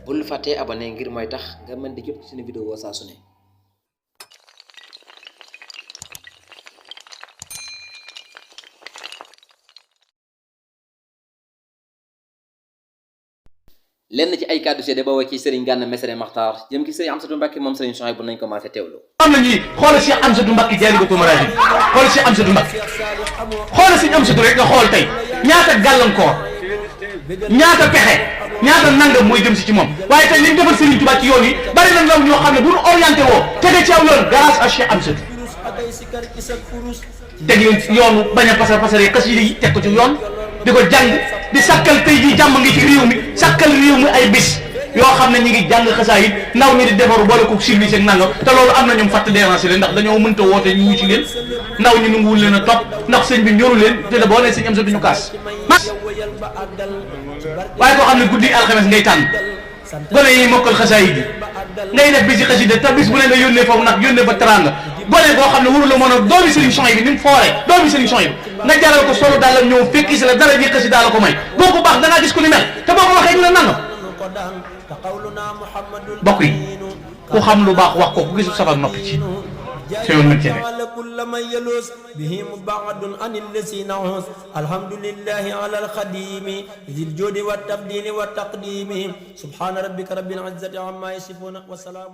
bul fàttee abonné ngir mooy tax nga mën di jot suñu vidéo saa su ne. lenn ci ay kàddu seede bawoo ci Serigne Gana Messere Maxtaar jëm ci Serigne Amsatou Mbacké moom Serigne Souhaïbou nañ ko maase teewlu. am na ñii xoolal Cheikh Amsatou Mbacké Dialibatoul Maraghib xoolal Cheikh Amsatou Mbacké xoolal Serigne Amsatou rek nga xool tey ñaata gàllankoor ñaata pexe ñaata nangam mooy jëm si ci moom waaye tey li ñu defal Serigne Touba ci yoon yi bari na ndaw ñoo xam ne bu ñu orienté woo tege ci aw yoon grâce à Cheikh Amsatou teg leen yoonu bañ a pasare xasida yi teg ko ci yoon di ko jàng di sakkal tey jii jàmm ngi ci réew mi sakkal réew mi ay bis yoo xam ne ñi ngi jàng xasaa yi ndaw ñi di defaru boole ko service ak nangam te loolu am na ñoom fàtte déranger leen ndax dañoo mënta woote ñu wuci leen ndaw ñi nanguwul leen a topp ndax sëñ bi ñoru leen te da boo nee sëñ am sa duñu kaas waaye koo xam ne guddi alxames ngay tànn gone yi mokkal xasaa yi ngay def bisi xasida te bis bu ne nga yónnee foofu nag yónnee fa teranga gone boo xam ne waru la mën a doomi Serigne Souhaïbou bi ni mu fooree doomi Serigne Souhaïbou nga jaral ko solo daal la ñëw fekk si la dara ji xasi daal la ko may boo ko baax da ngaa gis ku ni mel te boo ko waxee ñu ne nangam bokk yi ku xam lu baax wax ko ku gisul sabab noppi ci te yoon nañ ci كل من يلوس به مبعد عن الذين عوس الحمد لله على الخديم ذي الجود والتفضيل والتقديم سبحان ربك رب العزة عما يصفون وسلام